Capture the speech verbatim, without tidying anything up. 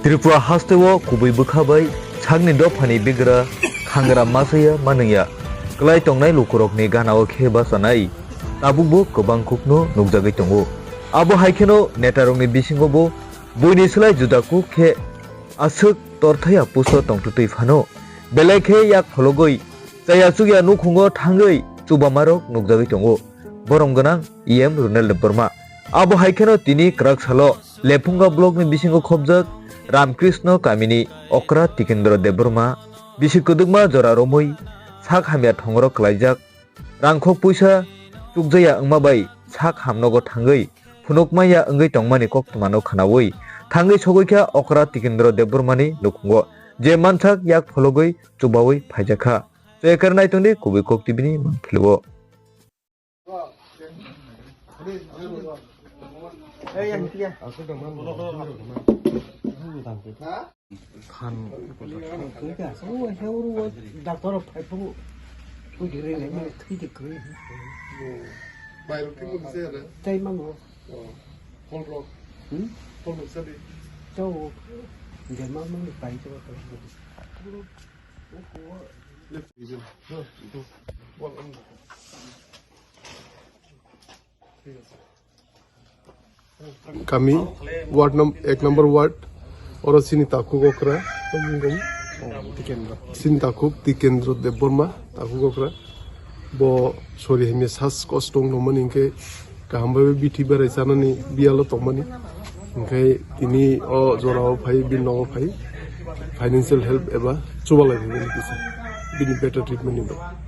Tripura hasteo kubui bwkha bai sakni dophani bigra khangra masaya manwngya kwlai tongnai lukurokni ganao khe bachanai tabukbo kwbang kukno nukjagwi tongo. Abo hai kheno netarokni bisingobo buini slai juda kuk khe aswk torthaya puso tongtwtwi phano belai khe yak phologwi chaya chukya nukhungo thangwi chubamarok nukjagwi tongo. Borom gwnang E M Runel Debbarma. Abo hai kheno tini kwrak salo Lephunga block ni bisingo khopjak Ramkrishna kamini okra Tikendra Debbarma bisi kwdwkma jora romwi sak hamya thongro kwlaijak. Rangkhok puisa chukjaya wngma bai sak hamnogo thangwi phunukmaya wngwi tongmani koktwmano khwnawi thangwi sogwi kha okra Tikendra Debbarmani nukhungo, je mansak yak phologwi chubawi phaijakha. Chekar naitongdi kubui kok T V ni mangphilio. Phan. Doctor phai phuru pudi ri nai mani thwi de kri. Bai rok thik se re. Tai mango. Hol rok. Hmm? Hol rok sadi. Chau. De ma mani pai chau. Kami ward num-, ek number ward, oro chini takhuk okra, chini takhuk Tikendra Debbarma, takhuk okra. Bo sori hamya sas kosto wng tongmani hinkhe kaham bai bithi berai chanani biyalo tongmani. Hinkhe tini o jorao phai, bini nogo phai, financial help eba chubalai phai bini kisa, bini better treatment ni bagwi.